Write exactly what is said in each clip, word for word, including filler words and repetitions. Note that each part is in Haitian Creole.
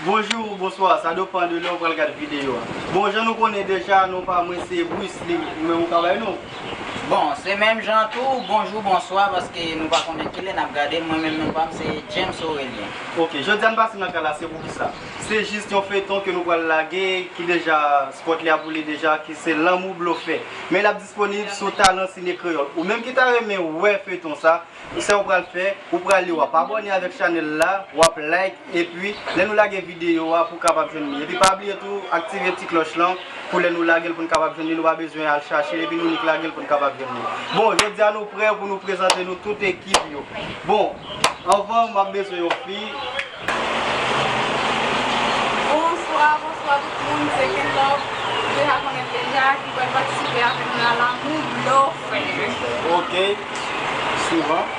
Bonjou, bonswa, sa depann de lè w pral gade videyo a. Bon, jan nou konnen deja, non pa mwen se Bruce Lee, ou menm ou ka bay non? Bon, se menm jan tou, bonjou, bonswa, paske nou pa konnen kilè n ap gade, mwen menm non pa m se James Aurelien. Ok, jodi a n pase nan kay la, se poukisa? Se jis yon feyton ke nou pral lage, ki deja, spòt li ap boule deja, ki se Lanmou Blofè. Men l ap disponib sou Talan Sine Kreyòl. Ou menm ki ta renmen wè feyton sa, Sa w pral fè, ou prale w ap abòne avèk chanèl la, w ap like, epi lè nou lage videyo a pou w kapab jwenn li. Epi pa bliye tou aktive ti klòch lan pou lè nou lage l pou n kapab jwenn li, nou pa bezwen al chache, epi nou nik lage l pou n kapab jwenn li. Bon, jodi a nou prè pou nou prezante nou tout ekip yo. Bon, anvan m ap bezwen yon fi. Bonswa, bonswa tout moun, se Kenlove, ou deja konnen deja, ki pral patisipe avèk nou nan Lanmou Blofè. Ok, swivan.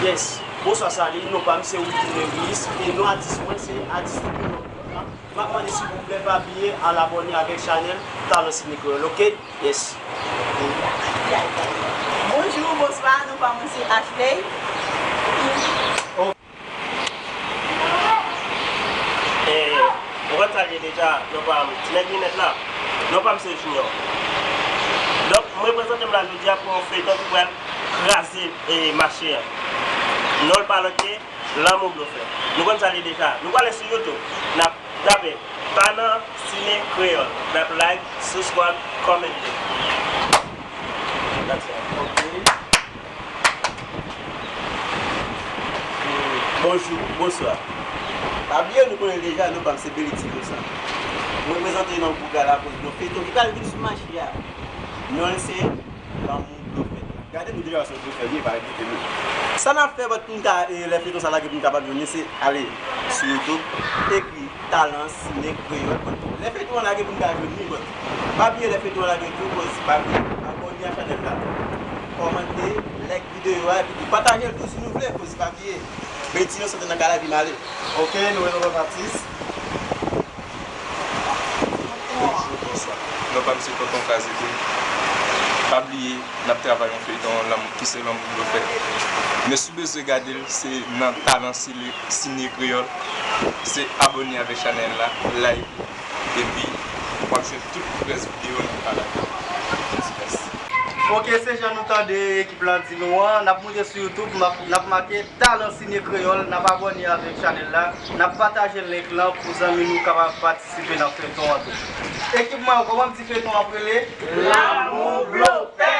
Yes. Bonswa, salut, non pa m se Wilky Lewis e non atis mwen se atis Lipino. M ap mande silvouplè pa bliye al abòne avèk chanèl Talan Sine Kreyòl, ok? Yes. Bonjou, bonswa, non pa mwen se Ashley. E, ou konn sa l ye deja, non pa m, ti nèg linèt la, non pa m se Junior. Donk, m reprezante m la jodi a pou yon feyton ki pral kraze e, mache a. Non l pa lòt ke Lanmou Blofè. Nou konn sa l ye deja. Nou prale sou YouTube, n ap tape Talan Sine Kreyòl. N ap like, subscribe, kòmante. That's all. Bonjou, bonswa. Pa bliye nou konnen deja, non pa m se Belix Inosan. Mwen reprezante nan gwoup la lakoz yon feyton ki pral vin sou mache a. Non l se Lanmou Blofè. Gade nou deja se yon blofè li ye, pa enkyete nou. Sa n ap fè pou n ka, e, lè feyton sa lage pou n kapab jwenn li, se ale sou YouTube, ekri Talan Sine Kreyòl. Lè feyton an lage pou n ka jwenn li, but pa bliye lè feyton an lage tou, koz pa bliye abòne a chanèl la, kòmante, like videyo a, epi tou pataje l tou si nou vle, koz pa bliye, Beti yo sante nan kay la epi m ale. Ok, nou wè nou lòt atis. Bonjou, bonswa. Non pa m se Tonton Kazete. Pa bliye, n ap travay yon feyton lanmou ki se Lanmou Blofè. Men si w bezwen gade l, se nan Talan Sine, Sine Kreyòl. Se abòne avèk chanèl la, like, epi w ap jwenn tout rès videyo nou ka lage. Mèsi. Ok, se jan nou tande ekip lan di nou an, n ap moute sou YouTube, n ap, n ap make Talan Sine Kreyòl, n ap abòne avèk chanèl la, n ap pataje link lan pou zanmi nou kapab patisipe nan feyton an tou. Ekip mwen, kòman m di feyton an ap rele? Lanmou Blofè!